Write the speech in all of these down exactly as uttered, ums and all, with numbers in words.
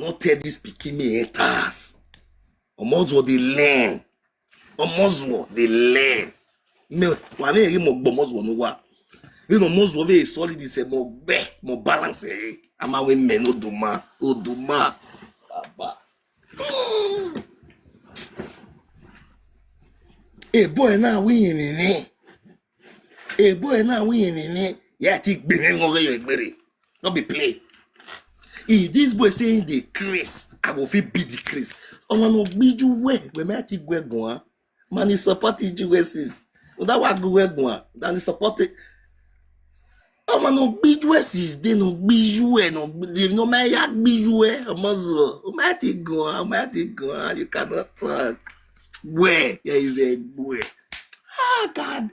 No tell this pikin me enters. Omozuo dey learn. Omozuo dey learn. Me, wa me ri mo gbo Omozuo no wa. You know, Omozuo very solid, is a more be, more balance, eh. Ama we men Oduma, Oduma. Baba. A boy now we in the name. A boy now we in the name. Yeah, I think be me go your egbere. No be play. If this boy saying the Chris, I go fit be the Chris. Omo no gbiju we, we me ati gwe gwan. Man is supporting G S is. That wa gwe gwan. That is supporting. Omo no gbiju we sis de no gbiju we no gbiju no me ya gbiju we. Omo zo. O me ati gwan, o me ati gwan. You cannot talk. Where? There is a where. Ah, God.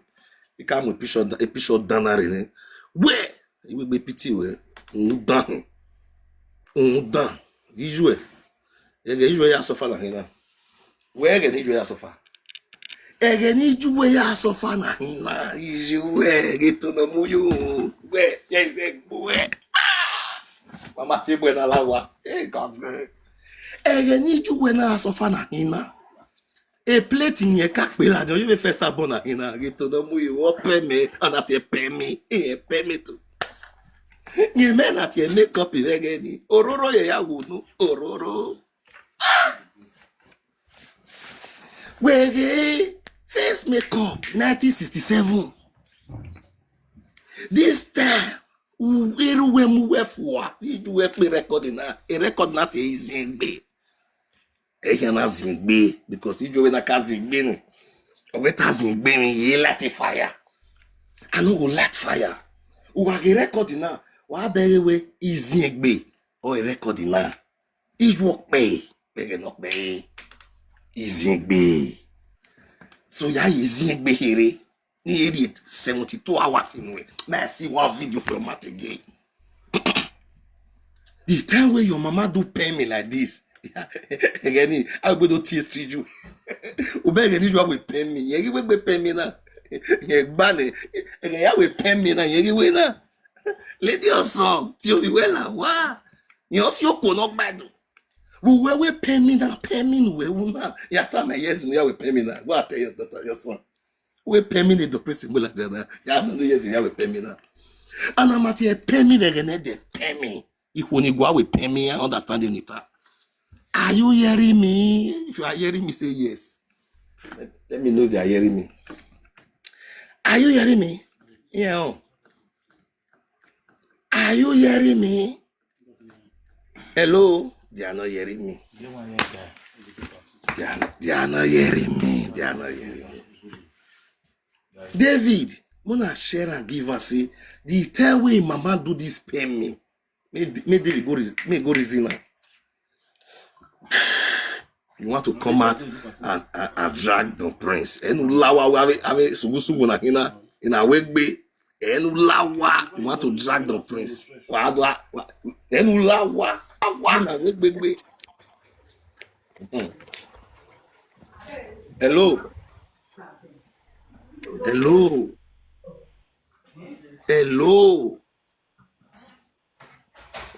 You come with picture, a picture dana re ne. Where? You will be pity we. Undan. Undan. Ijue. Ege ijue ya suffer na hina. Where ege ni ijue ya suffer? Ege ni ijue ya suffer na hina. Ijue. Ege to no mu you. Where? There is a where. Ah! Mama ti gbe na lawa. Hey, God. Ege ni ijue na suffer na hina. E plate ni e ka pe la, you be first born na hina. Ege to no mu you. O pe me. And that e pe me. E pe me too. Nye me na tie make up ege ni. Ororo ye ya wo no. Ororo. Wege first make up nineteen sixty-seven. This time, u-, eru we mu we fua. Iju we pe record na. E record na te izingbe. E ya na zingbe because iju we na ka zingbe no. We ta zingbe mi ye light a fire. I no go light fire. U wa ge record na. Wa be we izingbe. O e record na. Iju okpe. Bege no pe. Izingbe. So ya izingbe here. Ni eri seventy-two hours in we. May I see one video from Matt again. The time where your mama do pay me like this. Again, I go do T S T you. Ube again, you will pay me. Yegi we be pay me na. Yegbane. Again, ya we pay me na. Yegi we na. Lady or song. Ti o bi we la. Wa. Ni o si o ko no gbadu. We we we pay me na. Pay me we we na. Ya ta my yes, ya we pay me na. Go and tell your daughter, your son. We pay me the depressing go like that. Ya no yes, ya we pay me na. And I'm at here pay me the gene de pay me. If when you go we pay me, I understand you nita. Are you hearing me? If you are hearing me, say yes. Let, let me know if they are hearing me. Are you hearing me? Yeah. Oh. Are you hearing me? Hello? They are not hearing me. They are, they are not hearing me. They are not hearing me. David, wanna share and give us say the tell way mama do this pay me. Make, make David go reason, make go reason now. You want to come out and, and, and drag the prince. Enu lawa we have, have sugu sugu na hina in a wegbe. Enu lawa, you want to drag the prince. Wa wa wa. Enu lawa, awa na wegbe gbe. Hmm. Hello. Hello. Hello.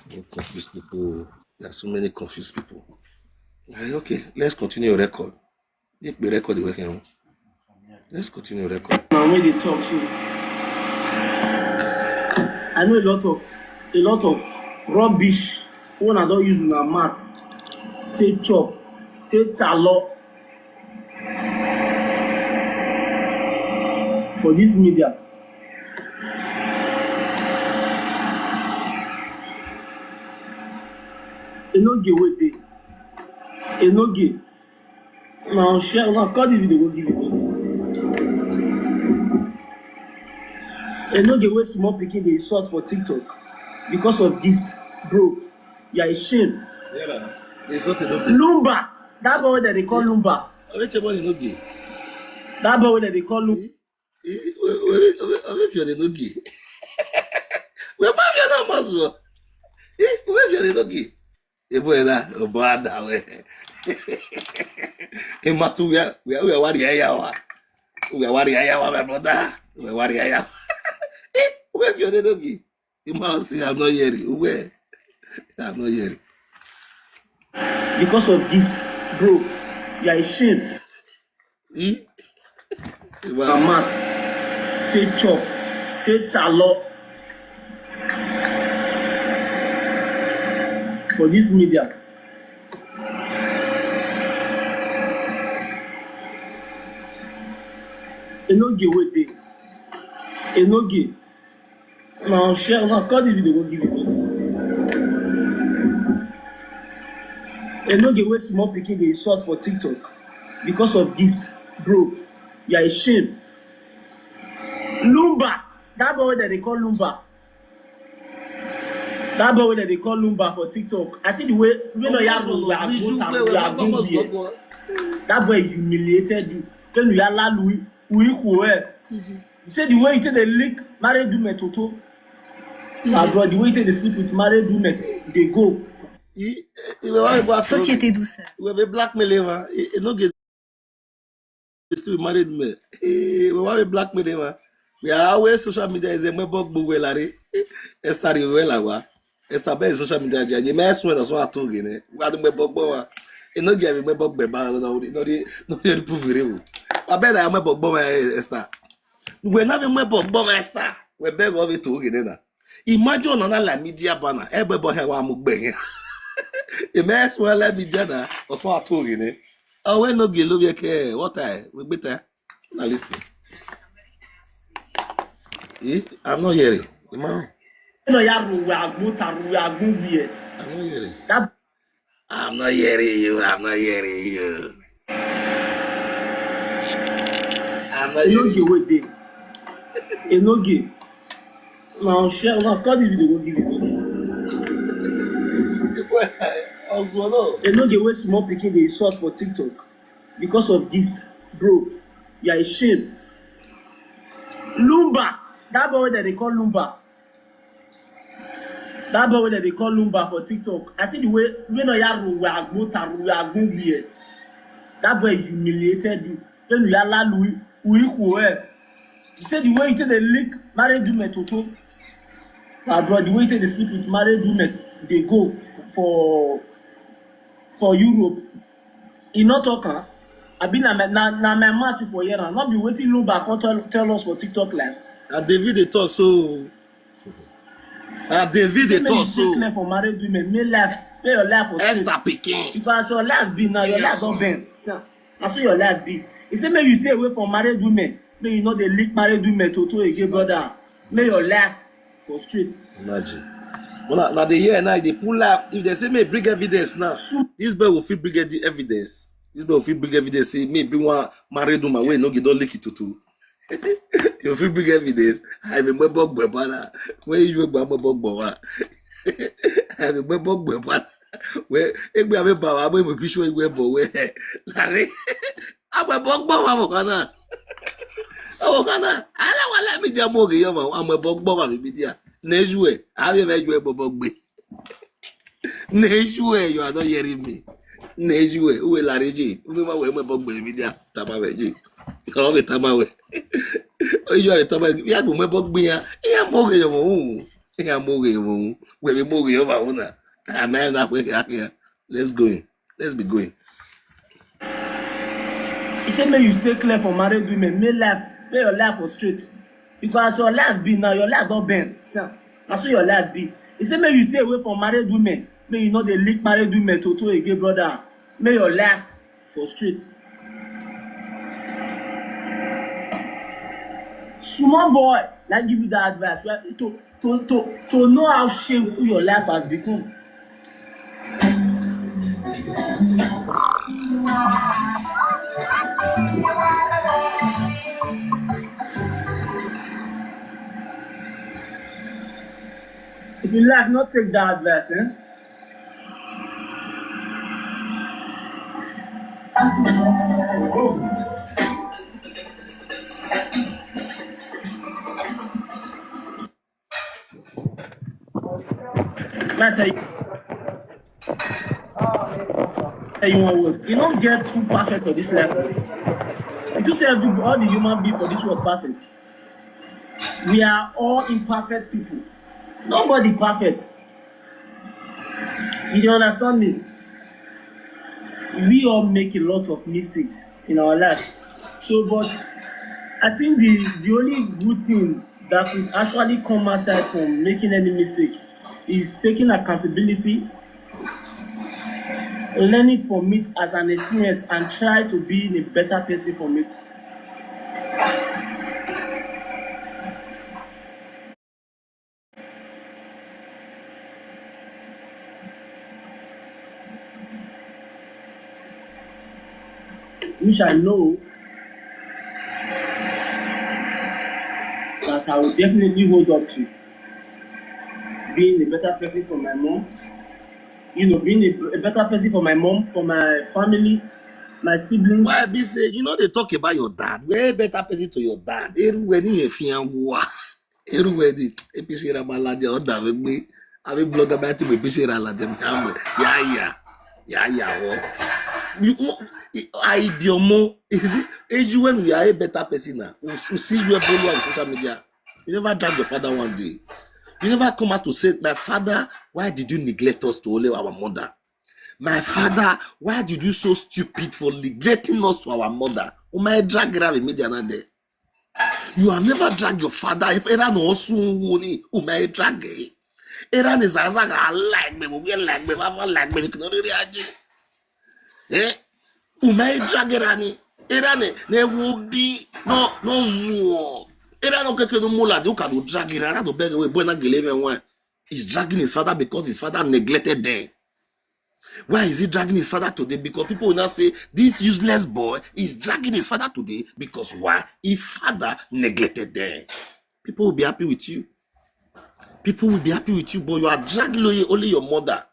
You confused people. There are so many confused people. Ah, okay, let's continue your record. Make the record the way home. Let's continue your record. Now when they talk so, I know a lot of, a lot of rubbish. When I don't use my mouth, take chop, take talo for this media. Enoge wey dey. Enoge. Now share, now call the video, go give it. Enoge wey small pikin dey insult for TikTok because of gift, bro. You are a shame. Yeah, na. They insult Enoge. Lumba. That boy that they call Lumba. Wetin boy Enoge? That boy that they call Lumba. Eh, we, we, we, we, we, no gi. We ba bi na mazu. Eh, we bi no gi. E boy na, o ba da we. E matu we, we, we wari ya wa. We wari ya wa, my brother. We wari ya. Eh, we bi no gi. E ma si, I'm not hearing. We, I'm not hearing. Because of gift, bro, you are a shame. E? Na mat, take chop, take talo for this media. Enoge wey dey, Enoge. Now share now, call the video, go give it. Enoge wey small pikin dey insult for TikTok because of gift, bro. You are a shame. Lumba, that boy wey dem dey call Lumba. That boy wey dem dey call Lumba for TikTok. I see the way wey no ya ru ya go ta ru ya go here. That boy humiliated you. Then you ya lalu wi ku eh. You say the way you take dey lick married women toto. My bro, the way you take dey sleep with married women dey go. E? E be why black Société douceur. We be blackmail him, ah. E, e no get still married men. E be why we blackmail him, ah. We are always social media is a mebo gbogbo lare. Esther dey well awa. Esther be social media jẹ. Ye me swear that's what I told you, ne. We are the mebo gbogbo wa. E no get mebo gbogbo ba no no no no prove it. I bet I am mebo gbogbo Esther. We na be mebo gbogbo Esther. We beg of it to again na. Imagine on another media banner. Everybody have a mukbang. E me swear like media na. That's what I told you, ne. Oh, we no get love here. What I? We better. Na listen. Eh? I'm not hearing. Imagine. No ya ru ya go ta ru ya go here. I'm not hearing. That I'm not hearing you. I'm not hearing you. I'm not hearing Enoge you. Wey dey. Enoge. Now share now, call the video, go give it. Oswald, oh. Enoge wey small pikin dey insult for TikTok because of gift, bro. You are a shame. Lumba, that boy wey dem dey call Lumba. That boy wey dem dey call Lumba for TikTok. I see the way wey no ya ru ya go ta ru ya go here. That boy humiliated you. Then you ya lalu wi ku eh. You say the way you take dey lick married women toto. My bro, the way you take dey sleep with married women dey go for for Europe. E no talk am. Abi na my na na my mouth you for hear am. No be wetin Lumba come tell tell us for TikTok live. Na David dey talk so. Na David dey Say make you talk stay so. Clear for married women. Make life, make your life for straight. Esther pikin. Because as your life be now, your life Serious don one. bend. See, na so your life be. He say make you stay away from married women. Make you no dey lick married women toto again, brother. Make your life for straight. Imagine. Well, now, now the year now they pull up. If they say me bring evidence now, this boy will fit bring the evidence. This boy will fit bring evidence. Say me bring one married woman wey no get don lick it to two. You fit bring evidence. I be mebo gbebana. When you gba mebo gbebana. I be mebo gbebana. Where egbe abe bawa we be show igwe bo we. Lare. Abe bogbo wa mo kana. O kana. Ala wala mi dia mo ge yo ma. Abe bogbo wa mi dia. Nejue. Abi me jue bobo gbe. Nejue, you are not hearing me. Nejue, uwe la reji. Umi ma we me bogbe mi dia. Tama we ji. Ka we tama we. Oyo e tama ya gbe me bogbe ya. Ya mo ge yo mo. Ya mo ge yo mo. We mi mo ge yo ma una. Amen na we ya. Let's go in. Let's be going. He say make you stay clear for married women. Make life, make your life for straight. Because as your life be now, your life don bend. See, na so your life be. He say make you stay away from married women. Make you no dey lick married women toto again, brother. Make your life for straight. Small boy, na give you that advice. Well, to to to to know how shameful your life has become. If you like, not take that advice, eh? Let I tell you. Tell you one word. You don't get who perfect for this life. You do say every, all the human being for this world perfect. We are all imperfect people. Nobody perfect. You dey understand me? We all make a lot of mistakes in our life. So, but I think the the only good thing that could actually come aside from making any mistake is taking accountability, learning from it as an experience, and try to be a better person from it. Which I know that I will definitely hold up to. Being a better person for my mom, you know, being a, a better person for my mom, for my family, my siblings. Why be say you know they talk about your dad? Where better person to your dad? Everywhere ni efian wa. Everywhere ni episera malade o da we gbe. Abi blogger ba ti me episera la dem. Ya ya. Ya ya wo. You mo I be omo. Is it age when we are a better person now? We see you follow on social media. You never drag your father one day. You never come out to say, "My father, why did you neglect us to only our mother? My father, why did you so stupid for neglecting us to our mother?" O ma drag ra be media na there. You have never dragged your father. If era no osu wo ni, o ma drag e. Era ni zaza ga like me, we like me, mama like me, no really aji. Eh? O ma drag era ni. Era ne ne wo bi no no zuo. Era no keke no mola de o ka do drag era no beg we boy na gele me wan. He's dragging his father because his father neglected them. Why is he dragging his father today? Because people will now say, "This useless boy is dragging his father today because why? His father neglected them." People will be happy with you. People will be happy with you, but you are dragging only, only your mother.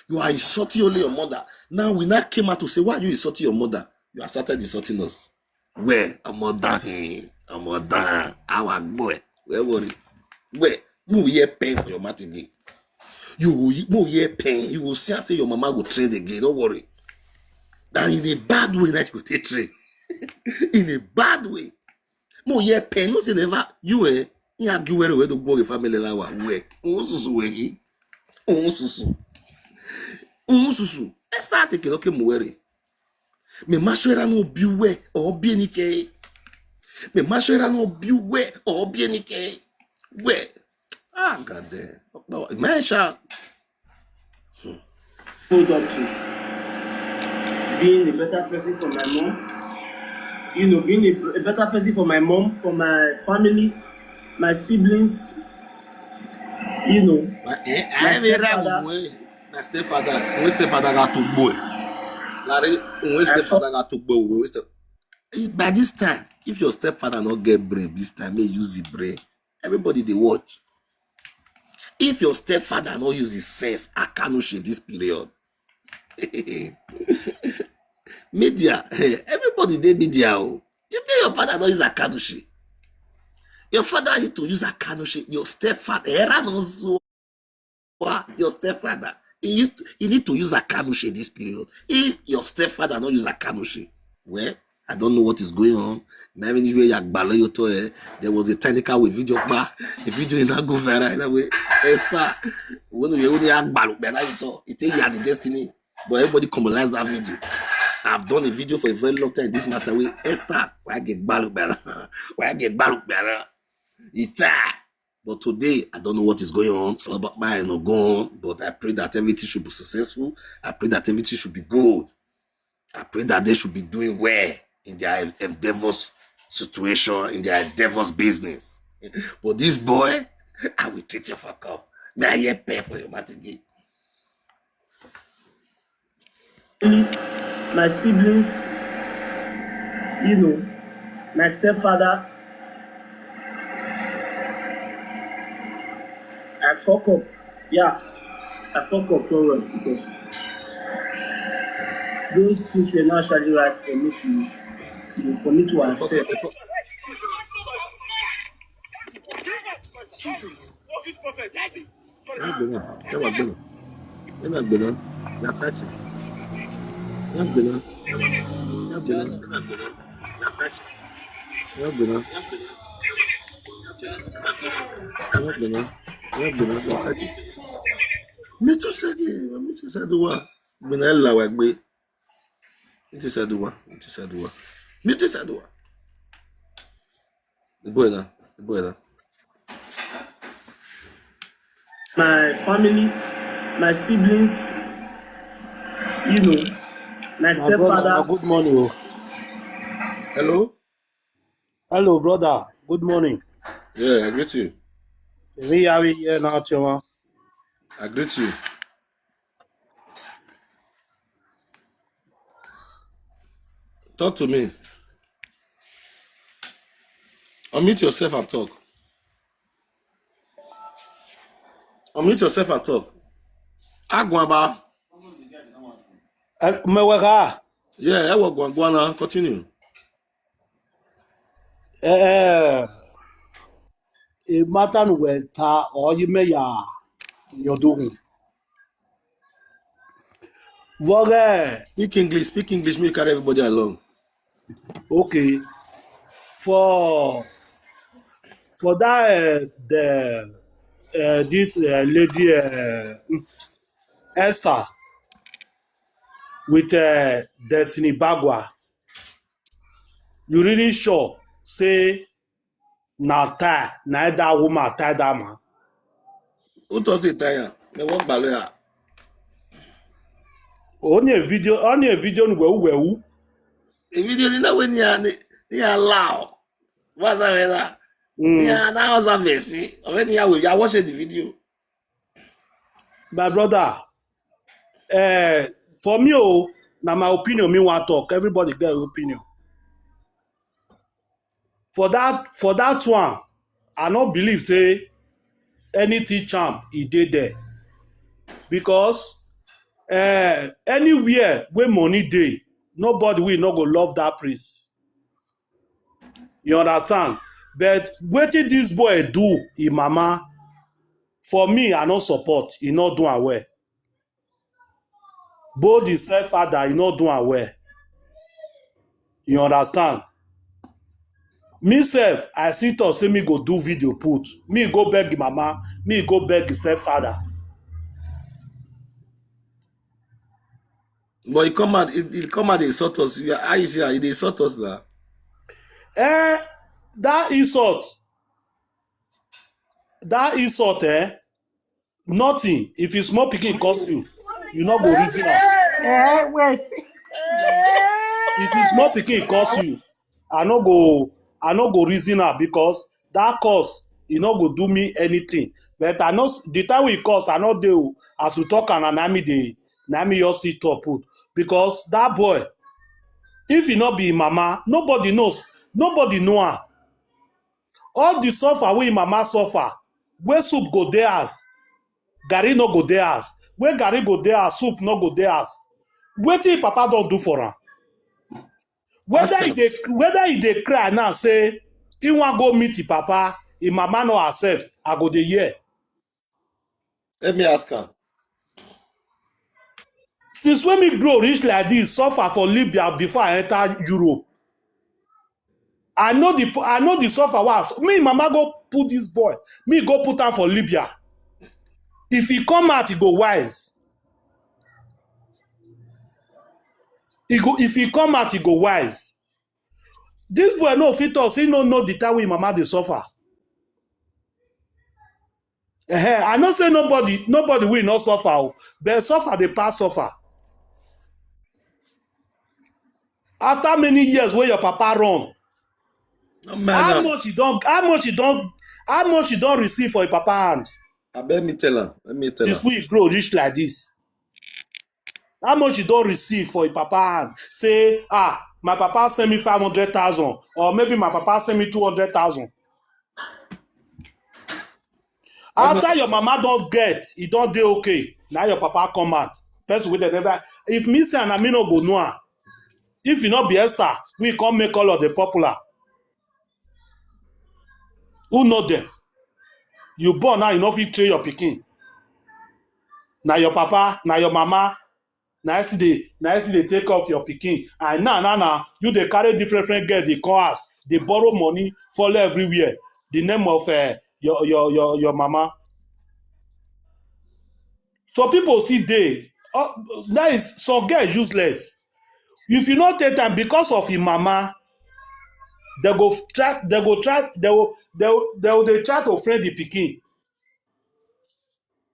You are insulting only your mother. Now we now came out to say, "Why are you insulting your mother?" You are started insulting us. Where? Omo dan hin. Omo dan. Our boy. Where worry? Where? Mo hear pain for your mouth again. You will mo hear pain. You will see and say your mama will train again. Don't worry. And in a bad way, that you take train. In a bad way. Mo hear pain. No say never you eh. You argue where we do go family lawa. Where? Unsusu where? Unsusu. Unsusu. Esa take no ke muere. Me mashera no biwe or bienike. Me mashera no biwe or bienike. Where? Ah, God damn. Man, sha. Hold up to being a better person for my mom. You know, being a, a better person for my mom, for my family, my siblings. You know, my, eh, my stepfather. My stepfather, my stepfather got to boy. Larry, my stepfather got to boy. By this time, if your stepfather not get brain this time, may use the brain. Everybody they watch. If your stepfather not use his sense, I cannot share this period. Media, everybody they media. Oh. You pay your father not use Akanushi. Your father need to use Akanushi. Your stepfather, Era no so your stepfather. He used to, he need to use Akanushi this period. If your stepfather not use Akanushi, well, I don't know what is going on. Maybe you are Gbaloyoto. Eh? There was a technical with video, a video in go viral. That way, Esther, when you only Agbaloyoto, it take you the destiny. But everybody compromise that video. I've done a video for a very long time. This matter with Esther, why I get Gbaloyoto? Why I get Gbaloyoto? It's ah. But today, I don't know what is going on. So about mine not going. But I pray that everything should be successful. I pray that everything should be good. I pray that they should be doing well in their endeavors situation, in their endeavors business. But this boy, I will treat you for come. May I hear pay for your mouth again. My siblings, you know, my stepfather, I fuck up. Yeah, I fuck up well well because those things were not actually right for me to, you know, for me to accept. Jesus. Ẹ má gbóná. Ẹ má gbóná. Ẹ má gbóná. Ẹ má gbóná. Ẹ má gbóná. Ẹ má gbóná. Ẹ má gbóná. Ẹ má gbóná. Ẹ má gbóná. Ẹ má gbóná. Ẹ má gbóná. Mi tún ṣe kí mi tún ṣe àdúrà. Gbóná ẹ̀ là wá gbé. Mute this Aduwa. Mute this Aduwa. Mute this Aduwa. The boy now. The boy now. My family, my siblings, you know, my My brother, na stepfather. good morning. Oh. Hello? Hello, brother. Good morning. Yeah, I greet you. We are here now, Chioma. I greet you. Talk to me. Unmute yourself and talk. Unmute yourself and talk. Agwamba. Eh, Mewega. Yeah, I will go now. Continue. Eh, eh, a matter weta or you may ya your doing. Voge. Speak English, speak English, make you carry everybody along. Okay. For for that uh, the uh, this uh, lady uh, Esther with uh, Destiny Bagwa, you really sure say na tie na that woman tie that man? Who does it tire? They walk by lawyer. Only a video, only a video well well. The video is not when you are you are loud. What's that? Mm. Yeah, that was a messy. When you are you are watching the video. My brother, uh, for me, oh, now my opinion, me want talk. Everybody get opinion. For that, for that one, I not believe say anything charm he did there because uh, anywhere where money day, nobody will not go love that priest. You understand? But what did this boy do, in mama? For me, I not support. He not do am well. Both the stepfather, he not do am well. You understand? Me self, I see to say me go do video put. Me go beg the mama. Me go beg the stepfather. But he come out, he, he come out, they insult us. You are, how you see, he dey insult us now. Eh, that insult, that insult, eh, nothing. If you small pikin curse you, you not go reason am. Eh, wait. If you small pikin curse you, I not go, I not go reason am because that curse, you not go do me anything. But I know the time we curse, I not do as we talk and I me the na me your see top put because that boy, if he not be him mama, nobody knows, nobody know am. All the suffer wey him mama suffer, where soup go dey house, garri no go dey house. Where garri go dey house, soup no go dey house. Wetin him papa don do for am? Whether he dey whether he dey cry now say he wan go meet him papa, him mama no accept, I go dey hear. Let me ask her. Since when me grow reach like this, suffer for Libya before I enter Europe. I know the I know the suffer was me mama go put this boy, me go put am for Libya. If he come out, he go wise. He go if he come out, he go wise. This boy no fit talk, he no know the time wey mama dey suffer. Eh, I know say nobody nobody will not suffer, oh, but suffer dey pass suffer. After many years where your papa run, No man, how uh, much you don't how much you don't how much you don't receive for your papa hand? I bet me tell her. Let me tell This her. Week grow reach like this. How much you don't receive for your papa hand? Say, ah, my papa send me five hundred thousand, or maybe my papa send me two hundred thousand. After your mama don't get, he don't dey okay. Now your papa come out. Person with the never. If me say and I me no go know am. If you not be Esther, we come make all of the popular. Who know them? You born now, you no fit train your pikin. Now your papa, now your mama, now I see they now I see they take up your pikin. And now now now you they carry different different girls, they call us, they borrow money, follow everywhere. The name of uh, your your your your mama. So people see they uh, that is some girls useless. If you no take time because of him mama, they go try, they go try, they will, they will, they will dey try to friend the pikin.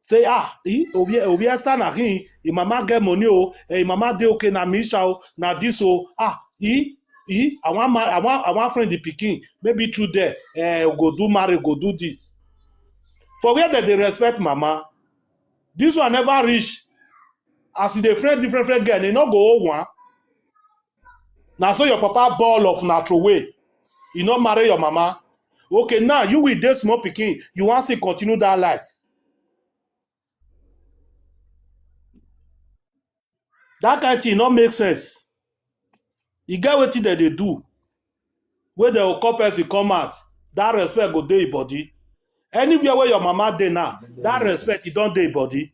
Say, ah, he, Ovie, Ovie Esther na him, him mama get money, oh, eh, him mama dey okay, na Misha, oh, na this, oh, ah, he, he, I want my, I want, I want friend the pikin. Maybe through there, eh, go do marry, go do this. For where that they respect mama, this one never reach. As e dey friend different, friend girl, they no go hold one. Now, so your papa ball of natural way. You no marry your mama. Okay, now you with this small pikin, you want to continue that life. That kind thing no make sense. You get wetin dem dey do, wey dem go call person come out, that respect go dey your body. Anywhere where your mama dey now, that respect, e don dey your body.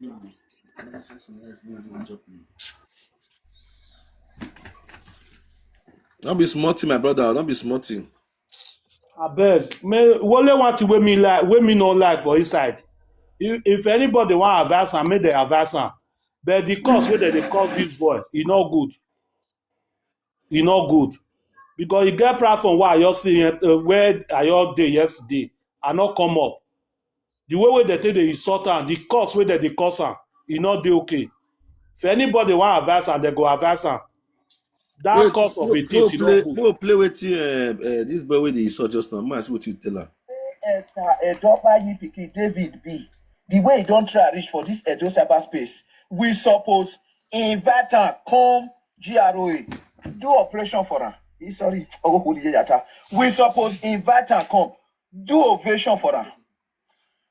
No be small thing, my brother. No be small thing. Abeg, me, only one thing wey me like, wey me no like for inside. If, if anybody wan advise am, make dem advise am. But the curse wey dem dey curse this boy, e no good. E no good. Because e get platform wey I just see, uh, where I just dey yesterday. I no come up. The way wey dem take dey insult am, the curse wey dem dey curse am, e no dey okay. If anybody wan advise am, dem go advise am. That curse of a thing, e no good. Mo play wetin, uh, uh, this boy wey dey insult just now. Mo see wetin you tell am. Esther Edopayi pikin David be the way he don try reach for this Edo cyberspace. We suppose invite am come G R O A, do operation for am. Eh, sorry, Ogokwudiye Yata. We suppose invite am come do ovation for am.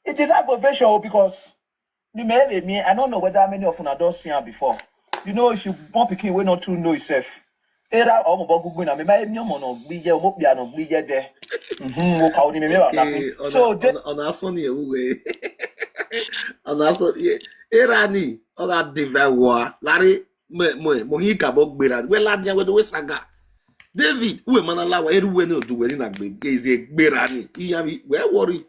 It is ovation o, because the mere me, I don't know whether many of una don see am before. You know, if you born pikin wey no too know himself, era ọmọ bọ gbogbo na me ma emi ọmọ na gbi je, ọmọ pia na gbi je de. Mhm, wo ka oni me me wa na Okay, fi. So ọ̀nà de ọ̀nà ọ̀nà asán ni ẹ̀wù wẹ̀. Ọ̀nà asán ni era ni ọ̀gá dèvẹ̀ wọ̀ á lárí mọ̀ mọ̀ mọ̀ yín kà bọ́ gbéra ni wẹ́n ládìá wẹ́n tó wẹ́ saga. David uwe mana lawa eru wẹ́n ní ọ̀dùn wẹ́n ní nàgbé eze gbéra ni ìyá mi wẹ́ wọ́rí.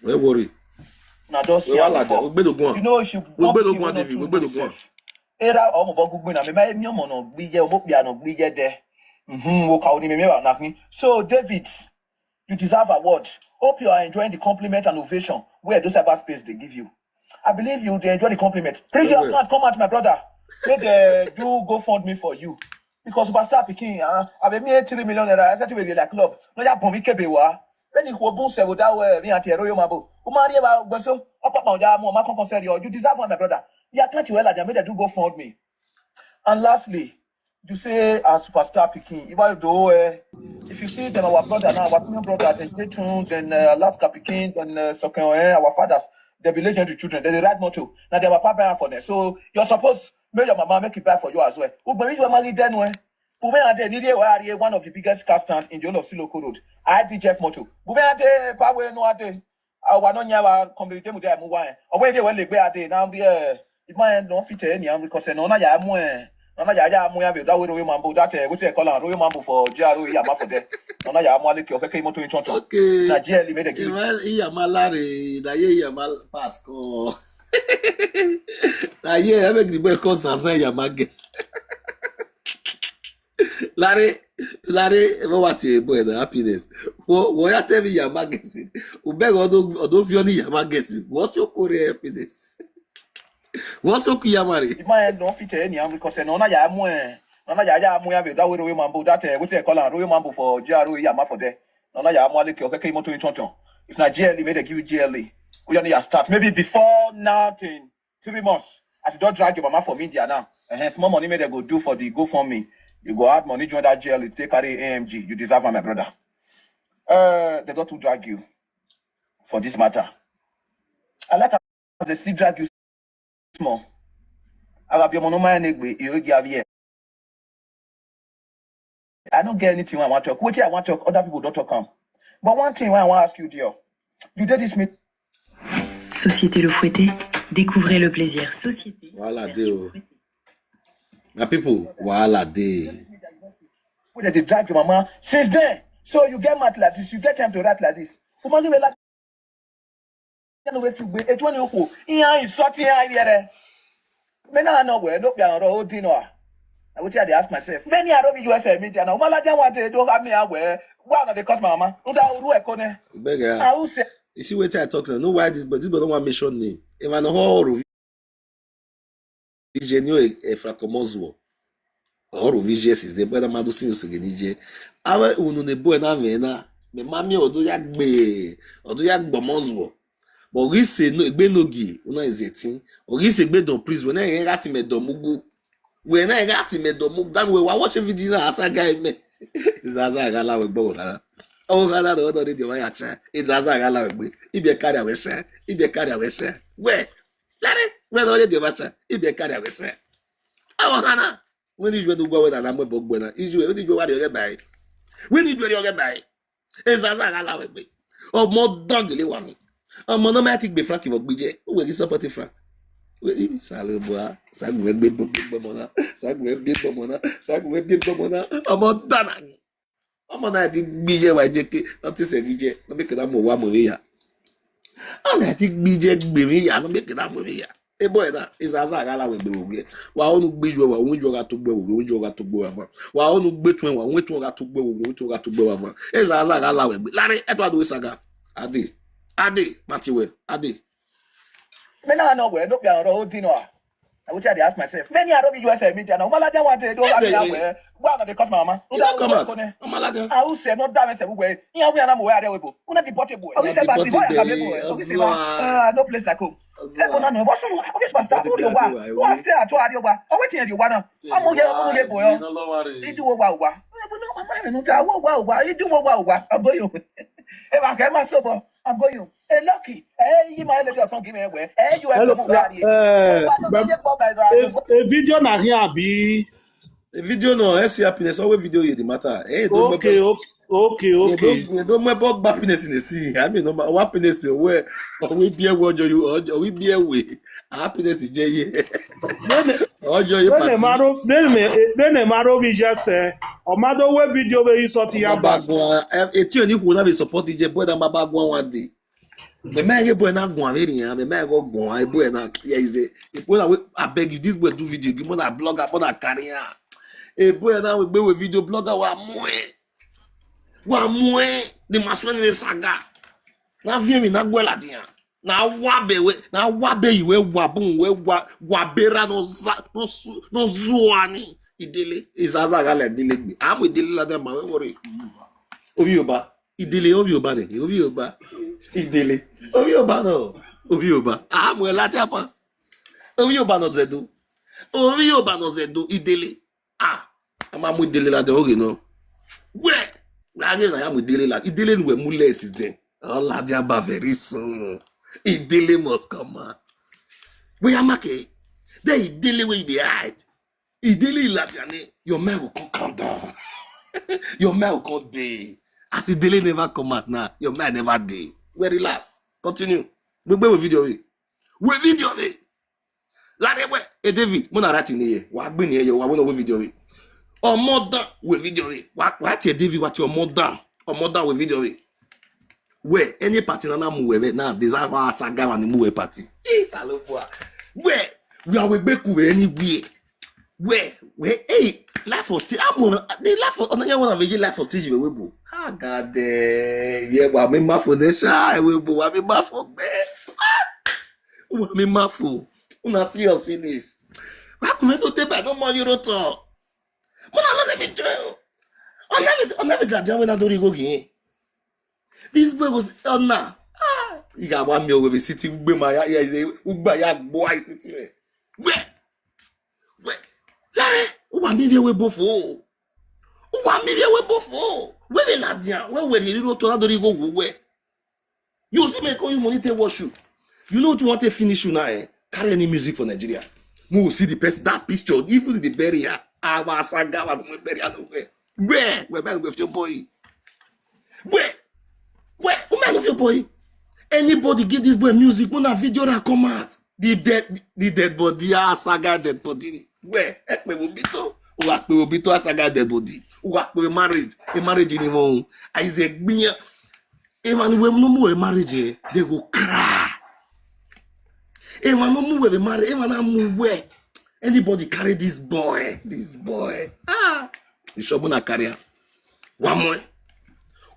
Wẹ́ wọ́rí. na don see Wẹ́ wà am ládìá before. wẹ́ gbẹ́dọ̀gún You à. Know, if you Wẹ́ born gbẹ́dọ̀gún pikin à wey no David too wẹ́ know gbẹ́dọ̀gún à. himself, era ọmọ bọ gbogbo na me ma emi ọmọ na gbi je, ọmọ pia na gbi je de. Mhm, wo ka oni me me wa na fi. So David, you deserve award. Hope you are enjoying the compliment and ovation wey Edo cyberspace dey give you. I believe you dey enjoy the compliment. Bring your Very well. Account come out, my brother. Make dem do GoFundMe for you. Because superstar pikin, uh, I be me three million naira. I said to be like club. No ya bomi kebe wa. When you go boom seven that way, me and Royal Mambo. Umari ba gbeso. Opa pa oja mo ma kon kon seri o. You deserve one, my brother. Your account well, make dem do GoFundMe. And lastly, you say a superstar pikin. Even though, eh, if you see them, our brother now, our senior brother, then J Tune, then, uh, Alaska pikin, then, uh, Soken, eh, our fathers, they be legendary children. They dey ride motor. Now they have a papa for them. So you're supposed make your mama make it buy for you as well. Ugbemi you marry then when Ume and then need one of the biggest car stand in the whole of Siloko Road. I D Jeff motor. Ume and then power no ade. Awa no nyawa company dem dey mu wa. Owe dey well gbe ade na bi, eh, the man no fit any am because no na ya mu, eh. No na ya ya mu ya be that way Royal Mambo that, eh, what you call am, Royal Mambo for G R O A ya ma for there. No na ya mu ale ki okeke motor in tonton. Okay. Na G L E make dem give you. Ìmọ̀ ìyàmá láre ìdáyé ìyàmá pass kọ́. Láyé ẹ bẹ́ẹ̀ ni bẹ́ẹ̀ kọ́ sàṣẹ ìyàmá gẹ̀ẹ́sì. Láre láre ẹ bá wà tí ẹ bọ̀ ẹ̀ náà happiness. Wọ́n wọ́n yá tẹ́ mi ìyàmá gẹ̀ẹ́sì. Ò bẹ́ẹ̀ ọdún ọdún fi ọ́ ní ìyàmá gẹ̀ẹ́sì. Wọ́n sì kó rẹ̀ happiness. Wọ́n sì kú ìyàmá rẹ̀. The man no fit any am because no na ya mu, eh. No na ya ya mu ya be that way Royal Mambo that, eh, what you call am, Royal Mambo for G R O A ya ma for there. No na ya mu ale ki okeke motor in tonton. If na G L E make dem give you G L E. We only ya start maybe before now till three months. As you don drag your mama for media now, eh, small money make dem go do for the GoFundMe. You go add money join that G L E take carry A M G. You deserve am, my brother. Uh, they don too drag you for this matter. I like as they still drag you small. Our be money man egbe e ogi avie. I don't get anything I want to talk. Wetin I want to talk, other people don't talk am. But one thing I want to ask you, dear. You did this meet Société L'Eau Fouettée, découvrez le plaisir. Société. Wahala dey o. My people, wahala dey. Wey dem dey drag your mama since then. So you get mouth like this, you get time to write like this. Woman, you like you know if you be a twenty uku. Iya insult iya yere. Me na no we no be an ro di no. Na wetin I dey ask myself. Many Arobi U S A media na. Umalaja wan dey do have me aware. Why una dey curse my mama? Uda uru ekone. Beggar. I will say. You see wetin I talk now? Know why this boy? This boy don't want mention name. If I know how Orovi je ni o e frakomozuo. Orovi je is the brother madu sin usege ni je. Awe unu ne boy na me na. Me mami odo ya gbe. Odo ya gbomozuo. But we say no gbe no gi. Una is eighteen. Or we say gbe don please. When I got him a domugu. When I got him a domugu. That way I watch a video na asa guy me. Is asa gala we gbo gala. Oh gala no no dey wa ya cha. Is asa gala we gbe. Ibe carry away sha. Ibe carry away sha. Where? Lare, where no dey wa sha. Ibe carry away sha. Awo kana. When is we do go with that mo bo gbo na. Is we when is we wa dey get by. When is we dey get by. Is asa gala we gbe. Ọmọ dog le wa mi. Ọmọ no ma ti gbe Frank ibo gbije. O we ki support Frank. We sale boa. Sagun egbe gbogbo mo na. Sagun egbe gbogbo mo na. Sagun egbe gbogbo mo na. Ọmọ dana. Ọmọ na ti gbije wa je ke. No ti se gbije. No be ke da mo wa mo ya. Ana ti gbije gbe mi ya. No be ke da mo ya. E boy na. Is asa gala we gbe we. Wa onu gbije wa. Onu jo ga to gbe we. Onu jo ga to gbe wa. Wa onu gbe tun wa. Onu tun ga to gbe we. Onu tun ga to gbe wa. Is asa gala we gbe. Lare e to adu saga. Ade. Ade. Matiwe. Ade. Me na no we no be aro odino a. Na wetin I dey ask myself. Many Arobi U S A media na. Umalaja wan dey do have me aware. Why una dey curse my mama? You don't come out. Umalaja. I will say no damn se we. Iya we na mo we are we bo. Una di bote boy. Una di bote boy. Ah, no place like home. Ebo na no. What's wrong? Obvious pastor. Who you wa? Who are stay at who are you wa? Oh, wetin you wa now? Amu ye, amu ye boy. Idu wo wa wa. Ebo no mama me no ta wo wa wa. Idu wo wa wa. Aboyo. E ba ke ma so bo. Aboyo. E lucky. E yi ma le song give me we. E you e mo wa ri. Eh, a video na here abi? A video no, I see happiness. Always video you the matter. Hey, don't okay, okay, okay, okay. Don't, don't my bug happiness in the sea. I mean, no happiness where we be a word you or we be a way. Happiness is J. Ojo you party. Then maro, then me, then maro we just say, or mado we video we you sort ya bag. Eti oni who na be support the boy that my bag one one day. The man you boy na go am eri yan. The man go go am boy na yeah is a boy that I beg you this boy do video. Give me that blogger for that career. A boy na we gbe we video blogger wa mu e. Wa mu e. The masoni ne saga. Na vie mi na gwela dia. Na wa be we. Na wa be you we wa bun we wa wa bera no za no su no zuani. Idele is aza gala dele gbe. Am we dele la dem ma we worry. Obi oba. Idele obi oba ne. Obi oba. Idele. Obi oba no. Obi oba. Am we la tapa. Obi oba no zedu. Obi oba no zedu. Idele. Ah, I'm a Mudele la de oge no. Where? We are going to Mudele la. Idele we mule is there. All la dia ba very soon. Idele must come out. We are make. Then Idele where they hide. Idele la diane. Your man will come calm down. Your man will come day. As Idele never come out now, your man never day. We relax. Continue. We be with video. We video. Lare we e David mo na rati ni ye wa gbe ni ye wa wo no we video we. Omo dan we video we wa wa ti e David wa ti omo dan omo dan we video we. We any party na na mu we we na desire wa saga wa ni mu we party. Isa lo bua. We we are we gbe ku we anywhere. We we hey life for stage. I'm on the life for on the one of the life for stage we we bo. Ah God eh yeah wa me ma for the shy we bo wa me ma for gbe. Wa me ma for. Una see us finish. Wa ku me to te ba no more euro to. Mo na lo le mi jo. On every on every that when I do go again. This boy was on na. Ah, you got one meal with the city gbe ma ya ya ugba ya gbo I city me. Where? Where? Lare, o wa mi be we bofo. O wa mi be we bofo. We be la dia. We we the euro to na do go we. You see me call you money take wash you. You know what you want to finish you now eh? Carry any music for Nigeria. We will see the person that picture even the burial. Our saga wa go bury am nowhere. Where? Where man with your boy? Where? Where? Who man with your boy? Anybody give this boy music? When a video that come out, the dead, the dead body, ah, saga dead body. Where? Ekpe will be to. Wakpe will be to a saga dead body. Wakpe marriage, a marriage in him own. I say, if I no more a marriage, eh, they go cry. If I no more a marriage, if I no more where. Anybody carry this boy, this boy. Ah, Ishobuna carrier. One more.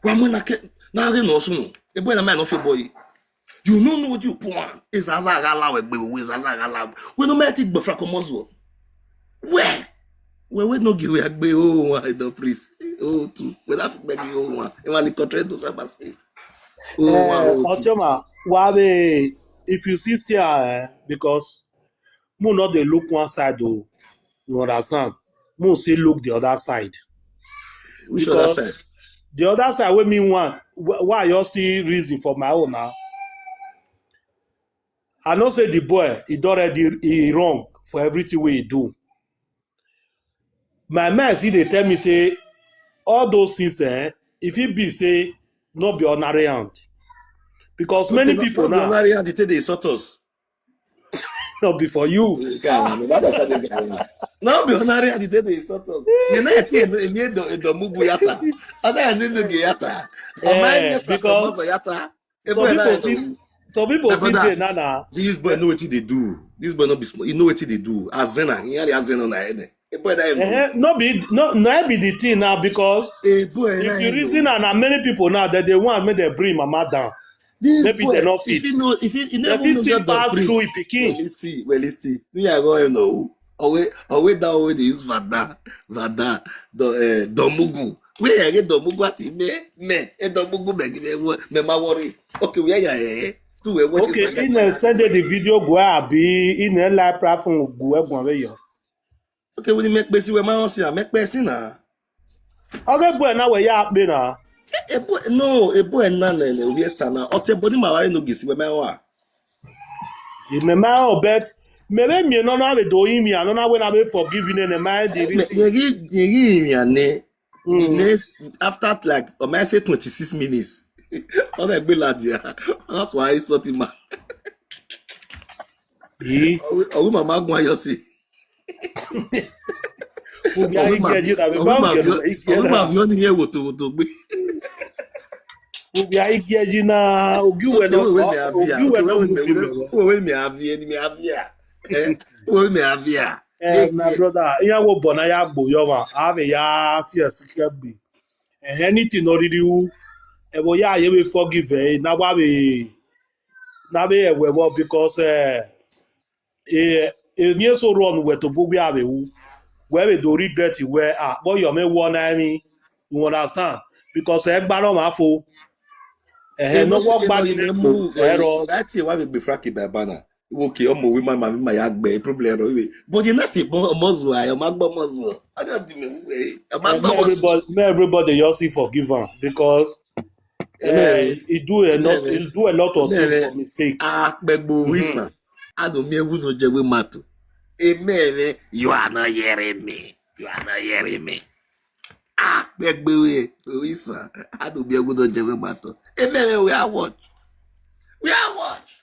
One more na ke na re no sunu. E boy na man of your boy. You no know what you put on. Is aza gala we gbe we aza gala. We no make it go from Komozo. Where? We we no give we agbe oh one the priest. Oh two. We that beg you oh one. E want the contract to cyberspace. Oh one. Otioma, wabe, if you see see eh, because mo not dey look one side o, you understand? Mo say look the other side. Which other Because side? The other side wey me want, wh- why you see reason for my own now? I know say the boy he don already he wrong for everything wey he do. My mind still dey tell me say all those things eh, if it be say no be ordinary hand, because many people now Ordinary hand they take dey insult us. No be for you. No be ordinary hand they take dey insult us. You know it you know the mugu yata. Other hand no get yata. Eh, because Yata. Some people see some people see there now now. This boy know what they do. This boy not be small. You know what they do. Azena, he had Azena on the head. A boy that Eh, no be no no be the thing now because a boy if you reason and na many people now that they want make dem bring mama down. This Maybe boy, they no if fit. you know, if you, you They never fit know see get the pass priest. Through him pikin. Well, listen, well, listen. Me, I go no. Away, away that way they use Vada, Vada, the uh, Domugu. Where I get Domugu at me, me, a Domugu me give me me my worry. Okay, where ya eh? Tu we watch Okay, in a send the video go abi in a live platform go go away yo. Okay, we make besi we man see, make besi na. Okay, boy, now we ya be na. A boy, no, a boy na na na we stand na. Ote body my why no gisi we my wa. Remember, oh, but maybe me no na we do him, I don't know when I be forgiving and mind the reason. Yegi yegi ya ne. The Mm. next after like, um, I say twenty-six minutes. On a be lad yeah. That's why I saw him. Eh, Owi mama gwa yo si. we be a get you na we Owi ba ma get vio, you owi ma na. Vio ni ye woto woto gbe. We be a get you na. Ogi we no. Owe me avia. Ogi we no. Owe me avia ni me avia. Eh, owe me avia. Eh, my brother, ya wo bona ya gbo yo ma. Ave ya si esikegbe. Eh, anything no really who. E bo ya ye we forgive eh. Na wa we na we e we wo because eh eh eh ni so run we to bo we ave wu. We we do regret we ah. But you me one I mean. You understand? Because e gba no ma fo. Eh, no wo gba ni me mo. Ero. That is why we be fracky by banner. Okay, omo we my my my agbe problem ro we. But you not say mo mo zo ayo ma gbo mo zo. I don't do me we. Ma Eh, gbo may mo zo. everybody, may everybody just see forgive him because eh, Amen. he do a lot, Amen. He do a lot of things Amen. For mistake. Ah, gbegbo wisan. I don't me we no je we mato. Amen. You are not hearing me. You are not hearing me. Ah, gbegbo we wisan. I don't me we no je we mato. Amen. We are watch. We are watch.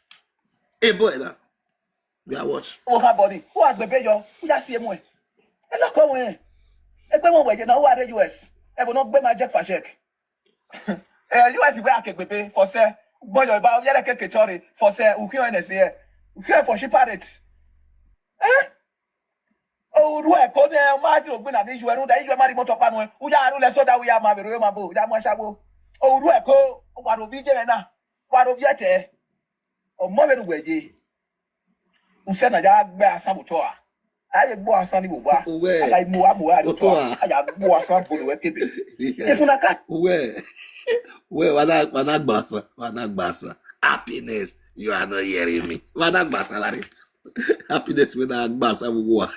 Hey boy, that we are watch. Who have body? Who has bebe yo? Who has C M O? E lo ko wen. E gbe won we je na who are U S. E go no gbe ma check for check. Eh, U S we ake bebe for say. Boy, yo ba yere ke kechore for say. U kyo N S A. U kyo for she parrot. Eh? O ru e ko ne ma ti o gbe na ni ju eru da ju ma ri moto pa no. U ya ru le so da we ya ma be ro ma bo. Ya mo shawo. O ru e ko. O wa ro bi je na. Wa ro bi ete. O mo be ru we je. Use na ya gbe asan bo to a. Aye gbo asan ni wo gba. Uwe. Aga imu wa mo wa to Oto a. a. Aya gbo asan bo lo we kebe. If una ka Uwe. Uwe, wana wana gbasa, wana gbasa. Happiness, you are not hearing me. Wana gbasa lari. Happiness we na gbasa wo.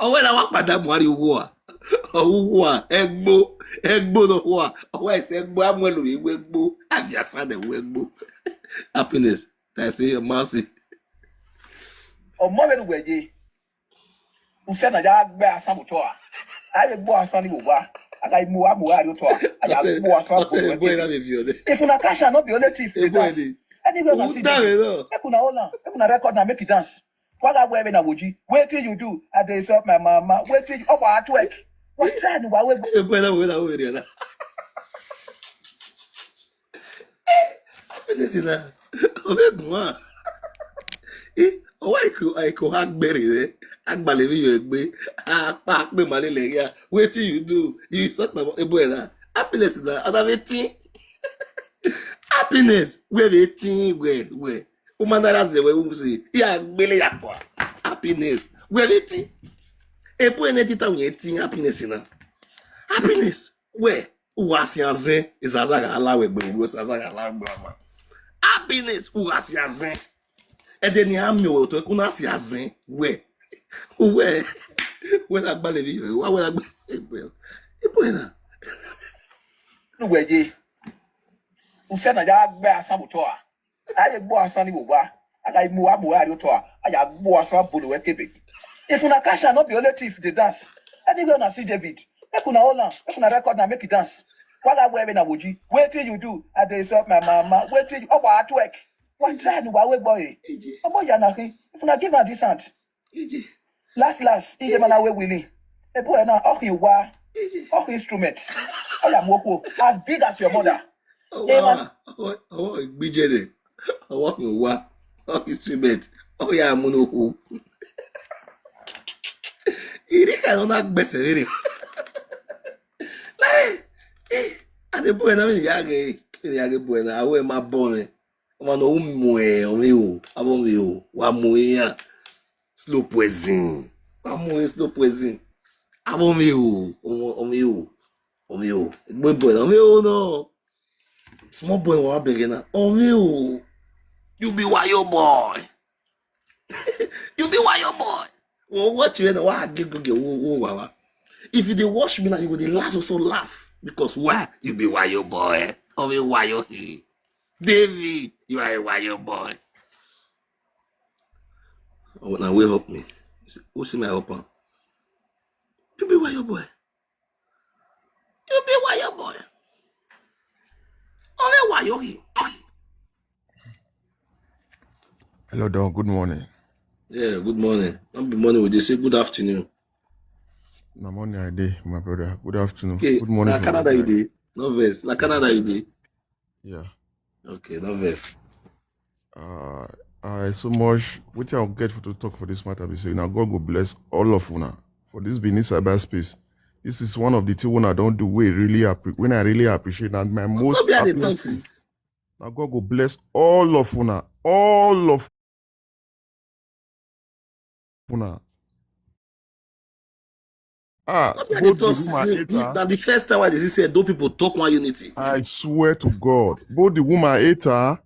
Owe na wa pada mo ari wo. Owo egbo, egbo no wa. Owe se egbo amwelu iwe egbo. Avia sane we egbo. Happiness. I say your mercy. O mo be ru we je. Use na ya gbe asan bo to a. Aye gbo asan ni wo gba. Aga imu wa mo wa ri to a. Aya gbo asan bo lo we Boy na kebe. me view. If una cash no be only thief Hey dey boy dance. dey. Anywhere una Who see that dem, we know? Make una hold am. Make una record na make e dance. Waga boy be na woji. Wetin you do? I dey insult my mama. Wetin you? Oh, wa twerk. Wa try ni wa we. Hey boy na we na we dey na. Happiness na. Obe gwa. Eh, Owa iko, iko ha gbere, eh? Agbale mi yo egbe. Apa akpe male le ya. Wetin you do? You insult my mo-, ebo na. Happiness na. Ana wetin? Happiness. Where wetin? Where, where? Uma na raze we um si. Ya gbele ya kwa. Happiness. Where wetin? Ebo energy ta we tin happiness na. Happiness. Where? Uwa si azen. Izaza ga ala we gbe. Uwa si aza ga ala we gbe ama. Happiness. Uwa si azen. Ede ni ami we to kuna si azen. Where? Where? Where na gbale mi? Wa where na gbale mi? Ebo na. Nuweje. Use na ya gbe asan buto a. Aye gbo asan ni wo wa. Aga imu wa mu wa yo to a. Aya gbo asan bulu we kebe. If una catch am, no be only thief dey dance. Anywhere una see David, make una hold am, make una record na make e dance. Waga where na woji. Wetin you do? I dey insult my mama. Wetin you? Owa twerk. Wa try ni wa we boy. Omo ya na hin. If una give am this hand. Last last, ije mana we willing. Ebo na ohin wa. Ohin instrument. Oya moko. As big as your mother. Owa, owa, owa, gbijere. Owa mi wa. Ohin instrument. Oya munoko. Iri ka no na gbese rere. Lare. Eh, ade boy na mi ya ge. Mi ya ge boy na awe ma born. Wa no mu e, o mi o. Abo mi o. Wa mu e ya. Slow poison. Wa mu e slow poison. Abo mi o. O mi o. O mi o. Boy boy, o mi o no. Small boy wa begin na. O mi o. You be wayo boy. You be wayo boy. Wo watch you na wa give go wo wo wa wa. If you dey watch me now, you go dey laugh also laugh because why? You be wayo boy. O mi wayo he. David, you are a wayo boy. Oh, now wake up me. Who see my open? You be wayo boy. You be wayo boy. O mi wayo he. Hello, Don. Good morning. Yeah, good morning. Not be morning, we dey say good afternoon. Na morning I dey, my brother. Good afternoon. Okay, good morning. Na Canada you dey? No vex. Na Canada you dey? Yeah. Okay, no vex. Uh, I so much. Wetin I get for to talk for this matter be say, now God go bless all of una for this Benin cyberspace. This is one of the things when I don't do. We really appre- when I really appreciate that my most. No be I dey talk happiest since. Now God go bless all of una, all of una. Ah, no be I dey both the talk woman since. Hater. Na the first time I dey see say Edo people talk one unity. I swear to God, both the woman hater,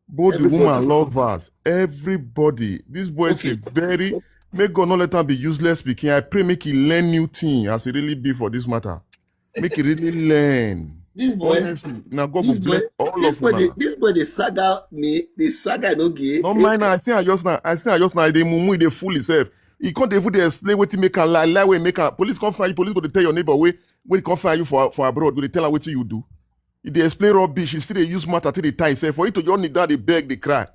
both the woman lovers, everybody. This boy is a very, make God not let am be useless speaking. I pray make he learn new thing as he really be for this matter. Make he really learn. This boy, honestly, now God will bless all of them. This boy, the saga me, the saga no gay. No mind now. I see I just now. I see I just now. They mumu, they fool himself. He can't even dey explain wetin make am lie, lie wey make am. Police come find you. Police go dey tell your neighbor wey wey come find you for for abroad. Go dey tell am wetin you do. He dey explain rubbish. He still dey use matter till dey tie himself. For you to just kneel down, dey beg, dey cry.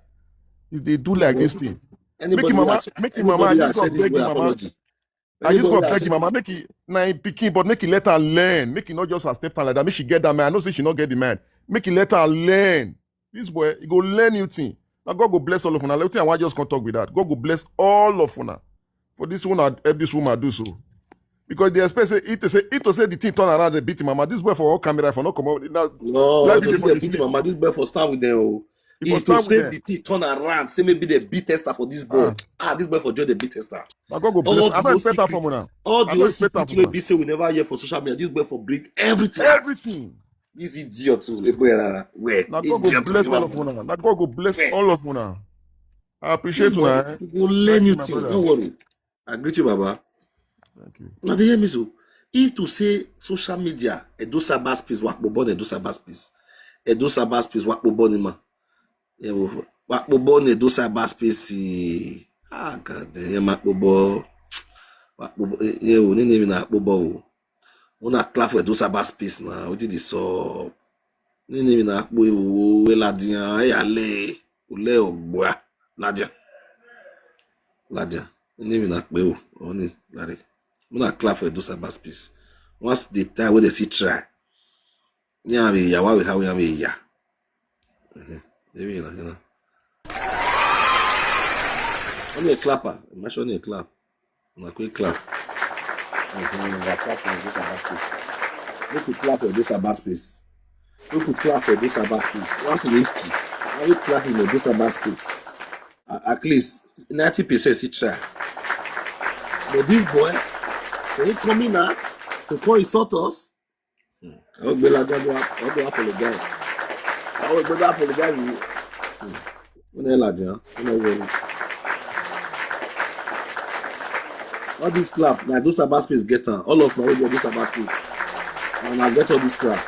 He dey do like this thing. Make him mama, make him mama, I just go beg him mama. I just go beg him mama, make he na him pikin, but make he let her learn. Make he not just accept her like that. Make she get that man. I know say she not get the man. Make he let her learn. This boy, he go learn new thing. Now God go bless all of una. Wetin I wan just come talk with that. God go bless all of una. For this one, I help this woman do so. Because they expect say if they say if to say the thing turn around, they beat him mama. This boy for all camera for no come out. Now, no, like this boy beat him mama. This boy for stand with them. Oh. If to say the thing turn around, say maybe they beat Esther for this boy. Ah, this boy for join the beat Esther. Now God go bless. I don't expect that from una. All the secret wey be say we never hear for social media. This boy for bring everything. Everything. This idiot too. Where? Now God go bless all of una. Now God go bless all of una. I appreciate una. Go learn new thing. No worry. I greet you, Baba. Thank you. Now they hear me so. If to say social media, Edo cyberspace, wakpo born Edo cyberspace. Edo cyberspace, wakpo born ma. Wakpo born Edo cyberspace. Ah, God, yeah, wakpo born. Wakpo born. Yeah, we need even wakpo born. Una clap for Edo cyberspace now. What did this up? Nini na akpo ewu we ladian eyale ule ogbua ladian ladian. Nini na akpo ewu oni lari. Una clap for Edo cyberspace. Once the time wey they see try, ya be ya wa we how ya be ya. Maybe you know, you know. Only a clapper. Imagine only a clap. Una quick clap. Mhm, una clap for Edo Sabbath space. Make we clap for Edo Sabbath space. Make we clap for Edo Sabbath space. Once in history, I will clap in Edo Sabbath space. A- At least ninety percent still try. But this boy, for him coming out to come insult us, hmm, I hope Bella God will, God will apologize. I hope God will apologize. Hmm. Una lie, huh? Una worry. All this clap, na Edo Sabbath space get am. All of my Edo Sabbath space. And I get all this clap.